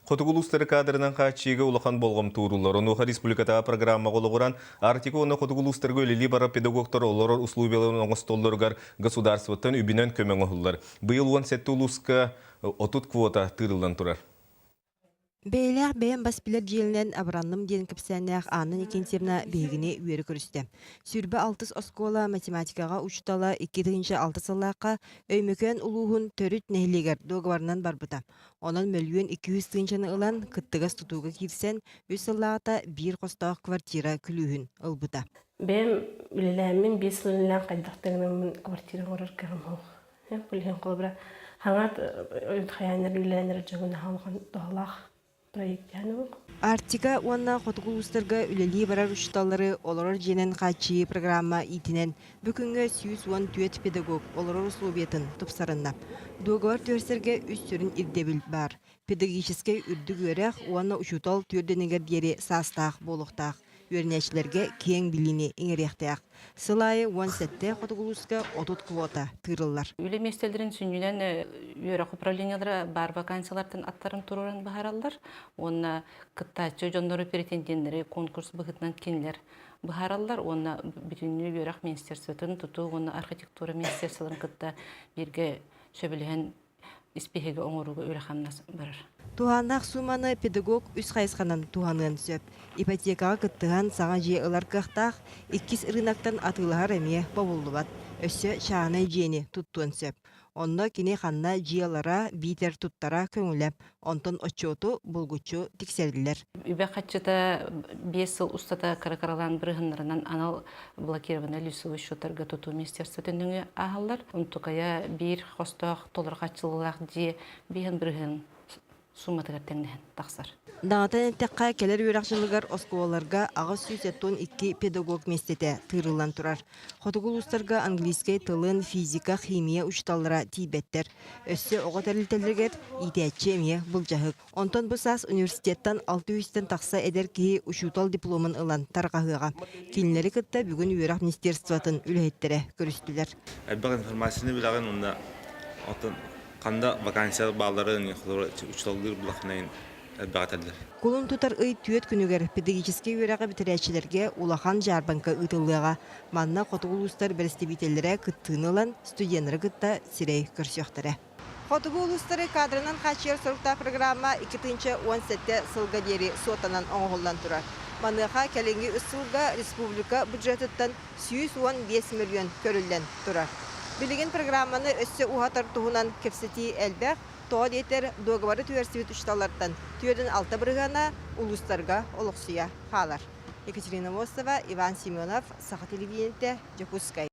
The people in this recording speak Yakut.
Хотугу улуустары кадрынан хааччыйыыга улахан болҕомто ууруллар. Онуоха республикатааҕы программаҕа олоҕуран, Арктика уонна хотугу улуустарга үлэлии барар педагогтар олорор условияларын оҥостоллоругар государствоттан үбүнэн көмө оҥоһуллар. Быйыл 17 улууска 30 квота тыырыллан турар. Бэйэлээх бэйэм бас билэр дьиэлинэн абыранным диэн кэпсээннээх Анна Никитьевна биһигини үөрэ көрүстэ. 26 оскуола математикаҕа учуутала 2006 сыллаахха Өймөкөөн улууһун Төрүт нэһилиэгэр дуогабарынан барбыта. Онон мөлүйүөн 200 тыһыынчаны ылан, кыттыгас тутууга киирсэн, үс сыллааҕыта биир хостоох квартира күлүүһүн ылбыта. Бэйэм үлэлээммин биэс сыл үлэлээн хайдах да гынаммын квартира оҥорор кыаҕым суох. Билигин холобура хаҥат хайааннар үлэлээн эрэр дьоҥҥо наһаа улахан туһалаах проект Арктика уонна хотугу улуустарга үлэлии барар учууталлары олорор дьиэнэн хааччыйыы программа иитинэн бу күҥҥэ 114 педагог олорор условиятын тупсарынна. Дуогабар түһэрсэргэ үс сүрүн ирдэбил баар. Педагогическай үрдүк үөрэх уонна учуутал түөрдэнигэр диэри саастаах буолуохтаах. Үөрэнээччилэргэ киэҥ билиини иҥэриэхтээх. Сыл аайы 17 хотугу улууска 30 квота тыырыллар. Үлэ миэстэлэрин сүнньүнэн үөрэх управлениелара баар вакансиялартан аттарын туруоран быһаараллар уонна кыттааччы дьоннору претенденнэри конкурс быһыытынан кинилэр быһаараллар уонна бүтүннүү үөрэх министерствотын тутуу уонна архитектура министерстволарын кытта бииргэ сөбүлэһэн испииһэги оҥорууга үлэ-хамнас барар. Туһааннаах сууманы педагог үс хайысханан туһаныан сөп. Ипотекаҕа кыттыһан саҥа дьиэ ылар кыахтаах, иккис ырыынактан атыылаһар эмиэ бобуллубат. Өссө чааһынай дьиэни туттуон сөп. Онно кини ханна дьиэ ылара биитэр туттара көҥүлэ. Онтон отчуоту булгуччу тиксэриллэр. Үбэ хаччыта 5 сыл устата кыра-кыралаан бырыһыннарынан анал блокированный лицевой счеттарга тутуу министерствотын нөҥүө ааһаллар. Онтукайа биир хостоох толору хаччылыылаах дьиэ биэһин бырыһын сууматыгар тэҥнэһэн тахсар. Даҕатан эттэххэ, кэлэр үөрэх дьылыгар оскуолаларга 872 педагог миэстэтэ тыырыллан турар. Хотугу улуустарга английскай тылын, физика, химия учууталлара тиийбэттэр. Өссө оҕо тэрилтэлэригэр иитээччи эмиэ былдьаһык. Онтон бу саас университеттан 600-тэн тахса эдэр киһи учуутал дипломун ылан тарҕаһыаҕа. Кинилэри кытта бүгүн үөрэх министерствотын үлэһиттэрэ көрүстүлэр. Элбэх информацияны билэҕин уонна оттон ханна вакансия баалларын учууталлыыр булахнайын элбэҕи этэллэр. Кулун тутар ый түөрт күнүгэр педагогическай үөрэҕи бүтэрээччилэргэ улахан дьаарбаҥка ыытыллыаҕа. Манна хотугу улуустар бэрэстэбиитэллэрэ кыттыыны ылан, студеннары кытта сирэй көрсүөхтэрэ. Хотугу улуустары кадрынан хааччыйар соруктаах программа 2017 сылга диэри суоттанан оҥоһуллан турар. Маныаха кэлиҥҥи үс сылга республика бюджетыттан 115 мөлүйүөн көрүллэн турар. Билигин программаны өссө уһатар туһунан кэпсэтии элбэх, тоҕо диэтэр дуогабары түһэрсибит учууталлартан 46 бырыһыана улуустарга олохсуйа хаалар. Екатерина Мостова, Иван Семенов, Саха телевидениетэ, Дьокуускай.